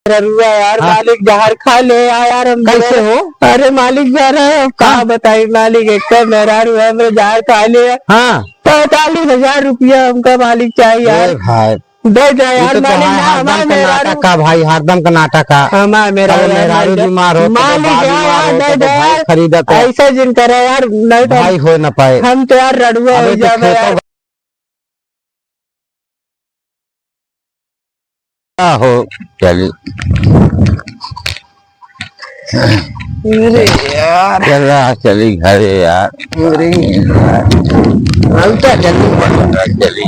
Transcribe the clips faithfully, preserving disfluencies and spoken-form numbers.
मेहरारू है यार, हाँ। मालिक जहर खा ले यार, यार हम कैसे हो? अरे मालिक जा रहे हैं, का हाँ। बताई मालिक, एक तो मेहरारू है, मेरे जहर खा ले। हाँ। पैंतालीस हजार रुपया हमका मालिक चाहिए यार। ए भाई। दे दे ये यार, तो मालिक तोहार ना, हमार हरदम का मेहरारू। नाटक का भाई, हरदम का नाटक का। हमार मेहरारू कबो यार, मेहरारू मालिक। बीमार हो, कबो मालिक बाप यार, बीमार हो, दे कबो दे भाई यार। खरीदत है। ऐसे जिन करे यार, नहीं तो भाई हो न पाए। हम तो यार रड़ुआ अबे हो तो जावे खेतों यार। का हो, चली। अरे यार। चला, चली घरे यार। अरे यार। हम तो चली। चली।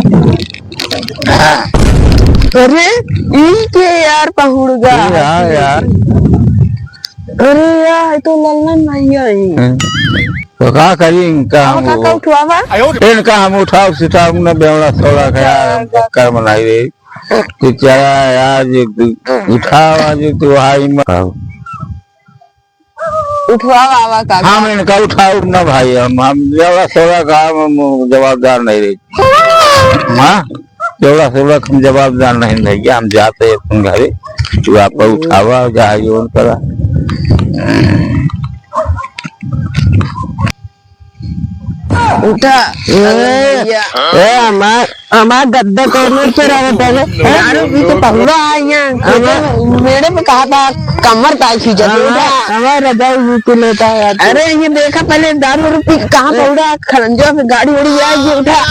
अरे, ई के यार पहुड़गा? हाँ यार। अरे यार, ये तो लल्लन भैया ही। हम्म। तो का करी इनका अब हम का, का वो? उठवावा? इनका हम उठाव सुठाव न बेवड़ा सोड़ा का यार, हम चक्कर बनाई रे। तो चला यार, जो तू उठावा, जो तू आई म-, उठवावा आवा का? हम इनका उठाव न भाई, हम, हम बेवड़ा सोड़ा का हम, हम जवाबदार नहीं रही। हाँ? चौड़ा से बड़ा हम जवाबदार नहीं भैया, हम जाते हैं अपन घरे, तू आप उठावा, जहाँ जोन करा। उठा। ए, भैया। ए, हमार, हमार गद्दा कौन पे रहत है? दारू पी के पहुड़ा है यहाँ। हमार मेड़े पे कहा था, कमर ताई खींचा, हमार, उठा। हमार रजाई भी पी लेता है यार। अरे, ये देखा पहले दारू वारू पी के कहाँ ए। पहुड़ा, खड़ंजा पे गाड़ी उड़ी आएगी, उठा।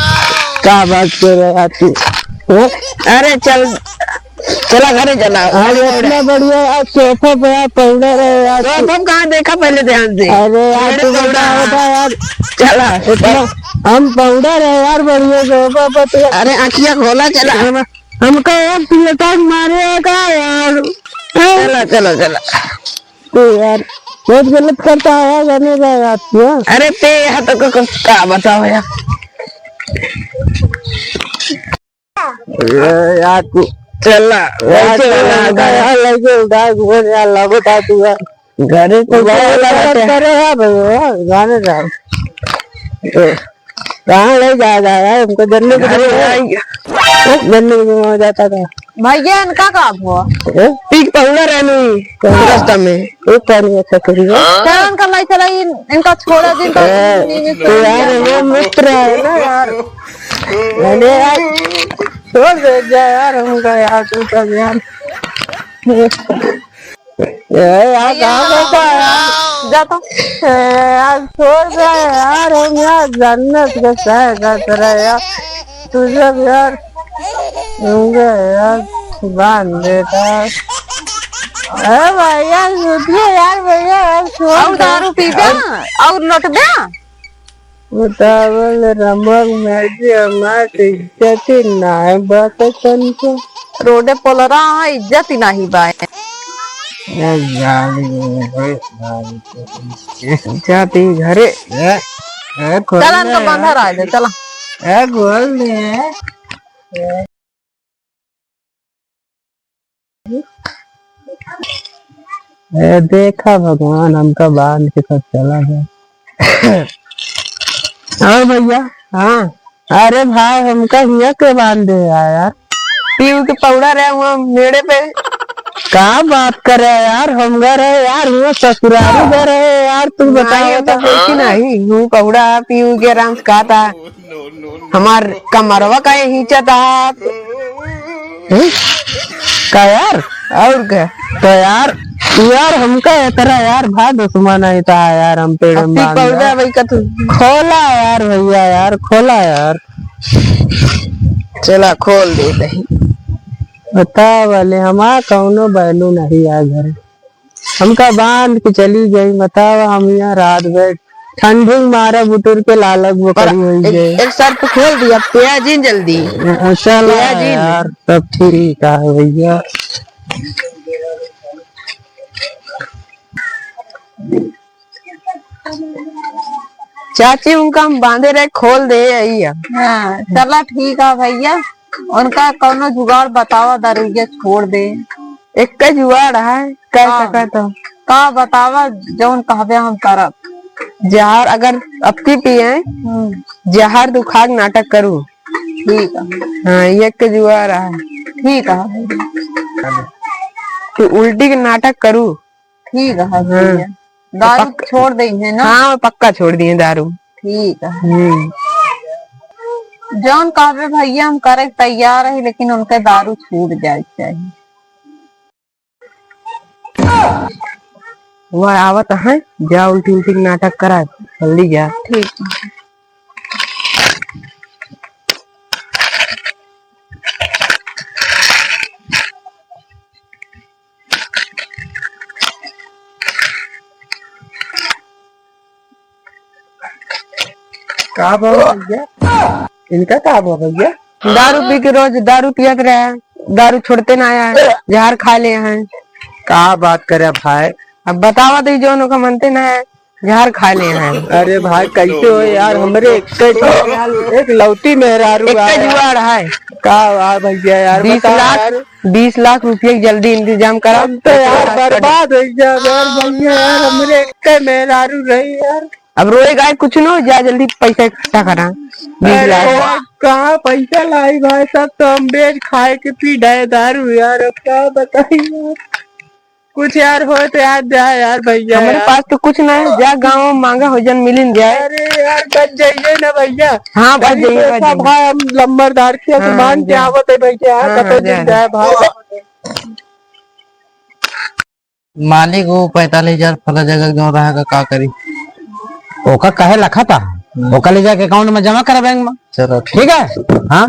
का बात कर रहा है तू? हैं? अरे चल, चला घरे चला। अरे इतना बढ़िया यार, सोफा पे यार पहुड़ा रहे यार। सोफा पे कहाँ देखा पहले ध्यान से? अरे यार, मेरे तू पहुड़ा। बता, बता यार। चला। इतना हम पहुड़ा रहे यार, बढ़िया सोफा पे तो। अरे आँखिया खोला, चला। हम, हमका यार पिलटा मारे का यार। चला, चला, चला। तो यार, बहुत गलत करता है यार, जाने का यार तू, हाँ? अरे ते यहाँ तो को-, को-, का बताओ यार। अरे यार, तू चला, यार, वैसे चला, वाला यार, लगे उठा, घूम यार, लगो था तू यार। घरे तो वाला चला गलत जाते हैं। करे है भाई, हाँ, जाने जा। ए, कहाँ ले जाएगा यार, हमको जन्नत में घरे जाएंगे। ओ, जन्नत में हो जाता था। भैया, इनका का हुआ? ए? पीक पहुना रहनी, रास्ता में। ए, पानी अच्छा करिए। चल, इनका लाई चला, इन-, इनका छोड़ा दे, इनका ए, तो यार, वो मित्र है ना यार। अरे यार, छोड़ दे जा यार, हमका यार, तू सब यार। ए, यार, भैया, कहाँ जाता है यार? जा तो। ए, यार, छोड़ दे यार, हम यार जन्नत के सैर करत रहे यार। तू जब यार, होंगे यार, बांध देता। ए भैया, उठिए यार, भैया, यार, छोड़ और दे। दारू पीबा? और, और लोटबा? बतावल रमक में जे हमार इज्जत ही नाहीं बाटे तनको। रोडे पोलरा, हाँ, इज्जत ही नाहीं बाए। ए, गाली, ए, गाली, जाती घरे। ए, ए, खोल चला, ले इनका यार। बंधा रहा दे, चला। ए, खोल दे। ए, देखा भगवान, हमका बांध के सब चला गया। और भैया? हाँ। अरे भाई, हमका हियाँ के बांध दे यार। पीऊ के पौड़ा रहे हुआ मेड़े पे। का बात करे यार, हम घर है यार, हुआ ससुरारी घर है यार, तू बताओ नहीं, तो। तो कैसी नहीं, हूँ पौड़ा पीऊ के आराम से खाता। हमार कमरवा का हिंचत आप। हम्म? का यार? और का? तो यार, यार हमका इतना यार भा दुश्मन है था यार, हम पेड़ में अति बांध पौधा दिया। भाई का तू। खोला यार भैया यार, खोला यार। चला खोल दे दही। बता वाले हमार कौनो value नहीं यार घर। हमका बांध के चली गई, बतावा, हम यहाँ रात भर ठंडी में मारा बुटुर के लालक पर बोकरी होई एक, गए। एक शर्त खोल दिया, पिया जिन जल्दी। अ, चला पिया जिन। यार, सब ठीक है भैया। चाची, उनका हम बांधे रहे, खोल दे, यही है। हाँ, चला ठीक है भैया, उनका कौनो जुगाड़ बतावा, दारुइया छोड़ दे। एक का जुगाड़ है, कर हाँ। सका तो। का बतावा, जौन कहबे हम करब। जहर अगर अबकी पिए, हम्म। जहर दुखाक नाटक करू। ठीक है। हाँ, ये के जुगाड़ है। ठीक है। तू उल्टी के नाटक करू। ठीक है हाँ। भैया। दारू पक-, छोड़ दे है ना? हाँ, पक्का छोड़ दिए दारू। ठीक है। हम्म। जौन कहबे भैया हम करे तैयार है, लेकिन उनके दारू छूट जाए के चाहिए। वह आवत है, जा उल्टी उल्टी के नाटक करा, जल्दी जा। ठीक है। का बा भैया? इनका का बा भैया? दारू पी के रोज दारू पियत रहे, दारू छोड़ते ना आया है, जहर खा ले हैं। का बात करे भाई? अब बतावा तो, जौन ओका मनते ना है, जहर खा ले हैं। अरे भाई, कैसे हो यार, हमरे एक, एक लौती मेहरारू एक आ यार। जुआड़ है। का आ भैया यार, बीस बता लाख, यार। बीस लाख रुपया के जल्दी इंतजाम करा। हम तो यार बर्बाद हो गया यार भैया यार, हमरे एक मेहरारू रही यार। अब रोए गाए कुछ न हो, जा जल्दी पैसा इकट्ठा करा, बीस लाख। अरे यार, कहाँ पैसा लाई भाई, सब तो हम बेच खाए के पी डाए दारू यार, अब का बताई यार। कुछ यार हो तो यार जा यार भैया हमरे यार। पास तो कुछ ना है, जा गाँव मांगा हो जन मिलिन जाए। अरे यार बच जाइए ना भैया। हाँ, बच अरे जाइए, बच पैसा जाइए। भाई हम लंबरदार के हाँ, सामान के जा। आवत है भैया, हाँ, कतो हाँ, दिन जा, जा। जाए भाई। मालिक वो पैंतालीस हजार फला जगह जौन रहा का, का करी? ओका कहे लखा था, ओका ले जाके account में जमा करा बैंक में। चलो ठीक। ठीक है, हाँ।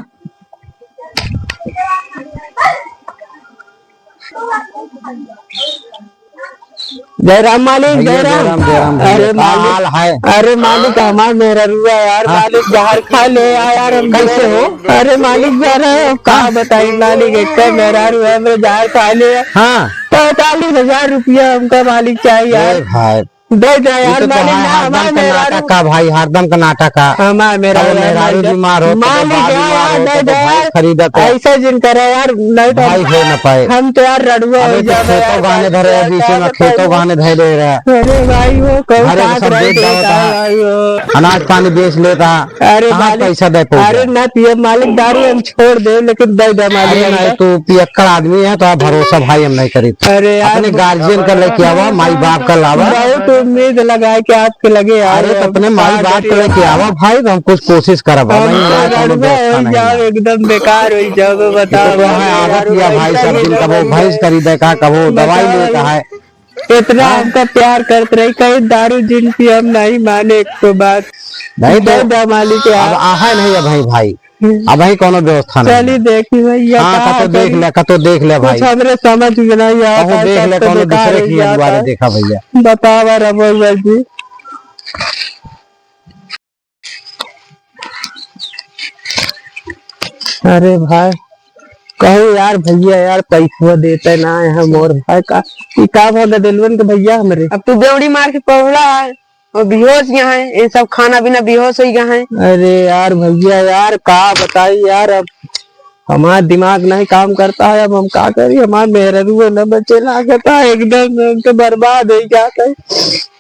जय राम मालिक, भैया, जय राम। जय राम, जय राम भैया। अरे का मालिक, हाल है? अरे मालिक, हमार मेहररुआ यार, हाँ। मालिक जहर खा ले यार, हम कैसे हो? अरे मालिक, जरा अब का हाँ। बताई मालिक, एक मेहरारू है, हमरे जहर खा ले। हाँ। पैंतालीस हजार रुपया हमका मालिक चाहिए यार। ए भाई, दे दे ये यार, तो मालिक, कहाँ ना, हमार हरदम का मेहरारू। नाटक का भाई, हरदम का नाटक का। हमार मेहरारू कबो है, मेहरारू मालिक। बीमार हो, कबो मालिक बाप यार, बीमार हो, दे कबो दे भाई यार। खरीदत है। ऐसा जिन करे यार, नहीं तो भाई हो न पाए। हम तो यार रड़ुआ अबे हो तो जावे खेतों यार, गहने भाई, धरे क्या हैं, बीच में बताई खेतों यार। गहने धरे रहे हैं। अरे भाई, वो कहूँ अरे साथ सब रह बेच के जाता का है। भाई हो। अनाज पानी बेच लेता। अरे कहाँ मालिक, पैसा दे पाऊंगा? अरे ना पिए मालिक, दारू हम छोड़ दे, लेकिन दे दे मालिक अरे हमका। नहीं, तू पियक्कड़ आदमी है, तो आप भरोसा भाई हम नहीं करी। अरे यार, अपने गार्जियन का लेके आवा, माई बाप का लावा। बहुत उम्मीद लगा के आपके लगे आए अरे, तो हैं। अपने माई बाप का लेके आवा भाई, तो हम कुछ कोशिश करब। हम हम यहाँ यार कोनो अड़ुआ व्यवस्था हो नहीं जाओ, है। एकदम बेकार हो जाओ, बताओ। तो वहाँ आदत यार, किया भाई, पैसा सब दिन कबो भैंस खरीदे का, कबो दवाई बताओ। लेता है। इतना हाँ? हमका प्यार करत रही, कहीं दारू जिन पियब नहीं माने एक तो बात। नहीं तो दे दे मालिक यार। अब आहा नहीं है भाई, भाई। हम्म। अब भाई कोनो व्यवस्था नहीं चली है। देखी भैया, हाँ, का कतो देख करी? ले, कतो देख ले कुछ भाई। हमरे समझ में नहीं आवत कहूँ है, देख सब ले, तो कोनो बेकार दूसरे हो की जाता दुआरे है। देखा भैया। बतावा रमन जी। अरे भाई, कहूँ यार भैया यार, पैसवा देते ना है मोर भाई का। ई का भा गदेलवन के भैया हमरे। अब तू बेवड़ी मार के पहुड़ा है और बेहोश गया है, ये सब खाना पीना बेहोश हो गया है। अरे यार भैया यार, का बताई यार, अब हमार दिमाग नहीं काम करता है, अब हम का करी, हमार मेहररुआ न बचे लागता है, एकदम हम तो बर्बाद हो जाता है।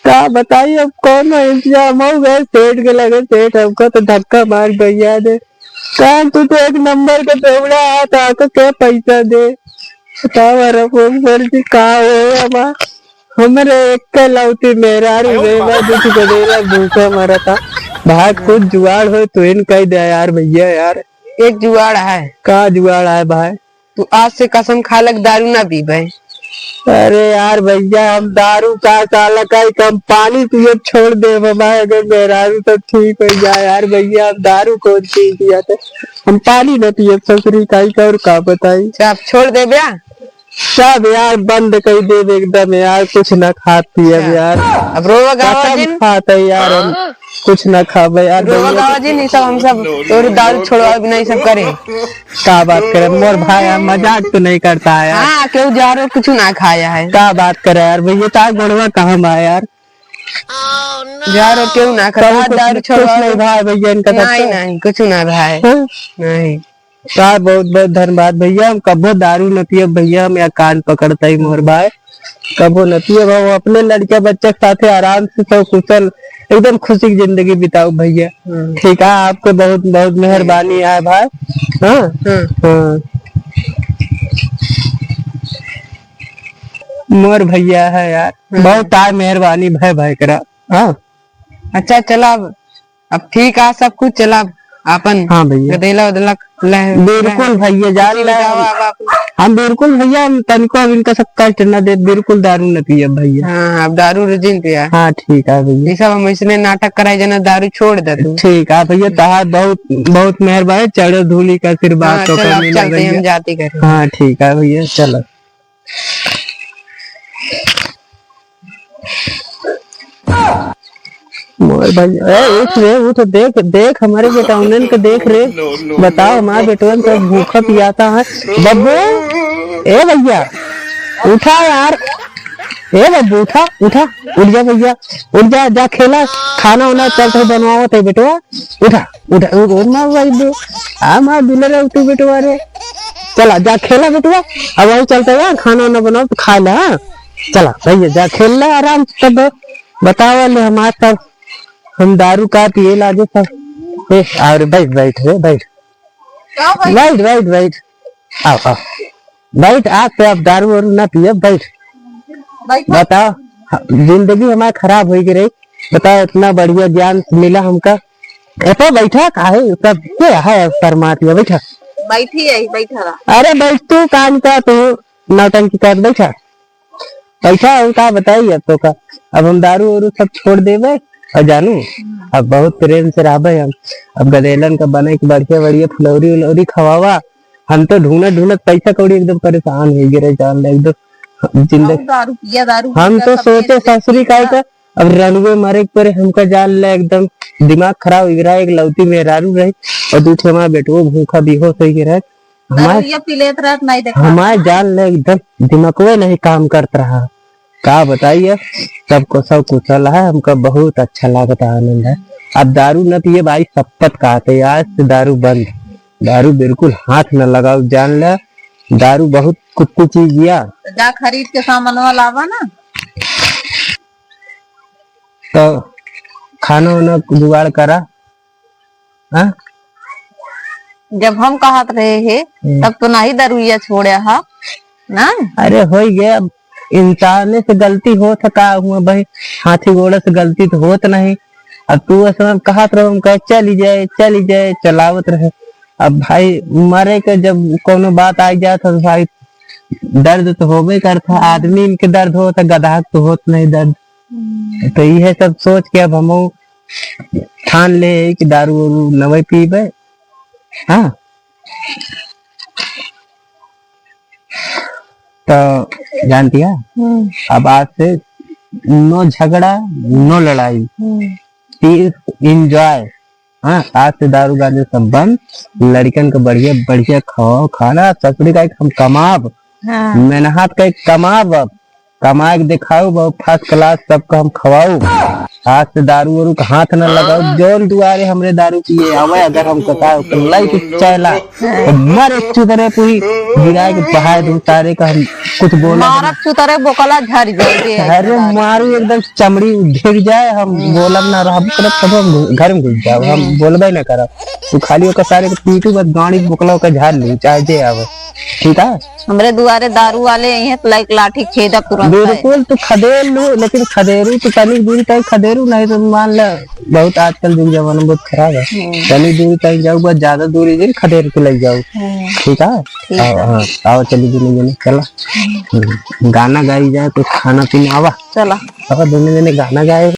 का बताई, अब कौन इंतजाम हो गए, सेठ के लगे, सेठ हमको तो धक्का मार भैया दे। का तू तो एक नंबर के बेवड़ा है, तो आके के पैसा दे? बताओ, अरे वो सर जी, का हो हमार, हमरे एक लौती मेहरारू रे, बा दुख के बेरा भूखे मरता। भाई, कुछ जुगाड़ हो तो इन कह दे यार, भैया यार। एक जुगाड़ है। का जुगाड़ है भाई? तू आज से कसम खा लग, दारू ना पीबे। अरे यार भैया, हम दारू का साला का ही, हम पानी पिए छोड़ दे भाई, अगर मेहरारू तो ठीक हो जाए यार भैया, हम दारू कौन पी पिया थे, हम पानी न पिए ससुरी का ही, और का बताई। अच्छा, आप छोड़ दे बे? सब यार बंद कर देब एकदम यार, कुछ ना खात पियब अच्छा। यार। अब रोवा गावा कसम जिन। खात है यार हम, कुछ ना खाबे यार। रोवा गावा जिन, ये सब हम सब तोरे दारू छोड़वा बिना ये सब करे। का बात करे मोर भाई, हम मजाक तो नहीं करता है यार। हाँ, केहू जहरो कुछ ना खाया है। का बात करे यार भैया, तार गोड़वा कहाँ बा यार? जहरो केहू ना खाता, कहूँ कुछ, दारू कुछ छोड़वा नहीं दे। भाई भैया इनका नहीं, सबसे। नहीं, कुछ ना भाई। हाँ? नहीं। का बहुत बहुत धन्यवाद भैया, हम कबो दारू न पियब भैया, हम या कान पकड़ता ही मोर भाई, कबो न पियब, हम अपने लड़का बच्चा के साथे आराम से सब कुशल एकदम खुशी की जिंदगी बिताओ भैया। हम्म। ठीक है, आपके बहुत बहुत मेहरबानी है भाई। हाँ? हम्म। हाँ। मोर भइया है यार, हम्म। बहुत तार मेहरबानी भय भय करा। हाँ। अच्छा, चला अब, अब ठीक आ सब कुछ, चला अब आपन हाँ भइया। गदेला उदला लह-, बिल्कुल लह-, भइया, जान कुछ ले जावा हम। अब आप। हम बिल्कुल भइया, हम तनिको अब इनका सब कष्ट न दे, बिल्कुल दारू न पिए भइया। हाँ, अब दारू उरू जिन पिया। हाँ, ठीक है भइया। ये सब हम इसने नाटक कराए जना दारू छोड़ दे तू। ठीक है भइया, तहार बहुत, बहुत मेहरबानी, चढ़ो धूली का आशीर्वाद हाँ, तो चल, कर अब मिला चलते हैं, भइया। हम जाती घर। हाँ, ठीक है भइया, चलो। मोर भाई, ए, उठ रे, उठ, देख, देख, हमरे बेटौनन के देख रे। बताओ, हमार बेटवन तो भूखा पियाता है। बब्बू, ए भइया, उठा यार। ए बब्बू, उठा, उठा, उठ जा भइया, उठ जा, जा खेला, खाना वाना चलत है बनवावत है बेटवा। उठा, उठा, उठ, उठ, मार भाई दे। आ, मार दुलर है तू बेटवा रे। चला, जा खेला बेटवा। अब वही चलते हैं, खाना वाना बनाओ तो खा ले, हाँ? चला, भइया, जा खेल ले आराम से तब। बतावा ले हमार सब, हम दारू का पिए लागे सब। ए, आ रे, बैठ, बैठ रे, बैठ। का भाई? बैठ, बैठ, बैठ। आओ, आओ। बैठ, आज से अब दारू वारू ना पिए, बैठ। बैठ। बताओ, ह-, जिंदगी हमार खराब होइ गई रही। बताओ, इतना बढ़िया ज्ञान मिला हमका। ए पे बैठा, काहे? तब के है शर्मात है? बैठा। बैठी है, बैठा रहा। अरे बैठ तू, काम का तू नौटंकी कर, बैठा। बैठा, हम का बताई अब तो का। अब हम दारू वारू सब छोड़ देबे और जानू, अब बहुत प्रेम से रहबे हम। अब गदेलन का बने के बढ़िया बढ़िया फुलौरी उलौरी खवावा। हम तो ढूंढत ढूंढत पैसा कौड़ी एकदम परेशान होइ गए रहे, जान ले एकदम जिंदगी। दारू पिया, दारू हम पिया, तो सब सोचे बेच दे। ससुरी काहे का अब रनुए मरे के परे हमका जान ले एकदम दिमाग खराब होइ गया। एक लौती मेहरारू रही और दू ठे हमार बेटवो भूखा बेहोश होइ गया रहे। हमार, दरुइया पी लेत रहत, नहीं देखा। हमार जान ले एकदम दिमागवे नहीं काम करत रहा। का बताइए, सब कुशल कुशल है, हमका बहुत अच्छा लागत है, आनंद है। अब दारू न पिए भाई, शपथ खाते, आज से दारू बंद, दारू बिल्कुल हाथ न लगाओ, जान ले, दारू बहुत कुत्ती चीज या। तो जा खरीद के सामानवा लावा ना। तो खाना वाना जुगाड़ करा। हाँ? जब हम कहत रहे हे, हम्म। तब तो नहीं दरुइया छोड़े हा, ना? अरे, होइ गया, अब इंसाने से गलती होत है, का हुआ भाई, हाथी घोड़ा से गलती तो होत नहीं। अब तू ऐसा कहत रहो, हम कहे, "चली जाए, चली जाए," चलावत रहे। अब भाई, मरे के जब कोनो बात आ जात है, तो भाई, दर्द तो होबे करत है, आदमी इनके दर्द होत है, गधा के तो होत नहीं दर्द। हम्म। तो यह सब सोच के अब हम ठान ले कि दारू उरू नवै पीबे। हाँ, तो जानती है, हम्म। अब आज से no झगड़ा, no लड़ाई, हम्म। Peace, enjoy। हाँ, आज से दारू गांजा सब बंद, लड़कन के बढ़िया बढ़िया खाओ खाना, ससुरी का एक हम कमाब, हाँ। मेहनत का एक कमाब, अब कमाए के देखाऊ, बहुत first class सबका हम खवाऊ। आज से दारू वारू का हाथ न लगाऊ। जौन दुआरे हमरे दारू पिए आवे, अगर हम कका ओकर लाइट चला, तो मरे चुतरे पूरी गिराए के बहाए दू, सारे का हम कुछ बोला मारब नहीं। चुतरे बोकला झड़ जाए। अरे मारू एकदम चमड़ी ढेक जाए, हम बोलब ना रहब करब, तब हम घर में घुस जाब, हम बोलबे ना करब। तू खाली ओकर सारे के पीटू, बस गाड़ी बोकला ओकर झाड़ लू, चाहे जे आवे, ठीक है? हमरे दुआरे दारू वाले आई हैं तो लाइक लाठी खेदब तुरंत है। बिल्कुल, तू खदेर लू, लेकिन खदेरू तू तनिक दूरी तक खदेरू, नहीं तो मान ले बहुत आजकल जुग जमाना बहुत खराब है। हम्म। तनिक दूरी तक जाऊ, बस ज्यादा दूरी जिन खदेर के ले जाऊ। हम्म। ठीक है? ठीक है। आओ, हाँ, आओ चली दुनू जने, चला। हम्म। गाना गाई जाए, कुछ खाना पीना आवा। चला। अब दुनू जने गाना गाए।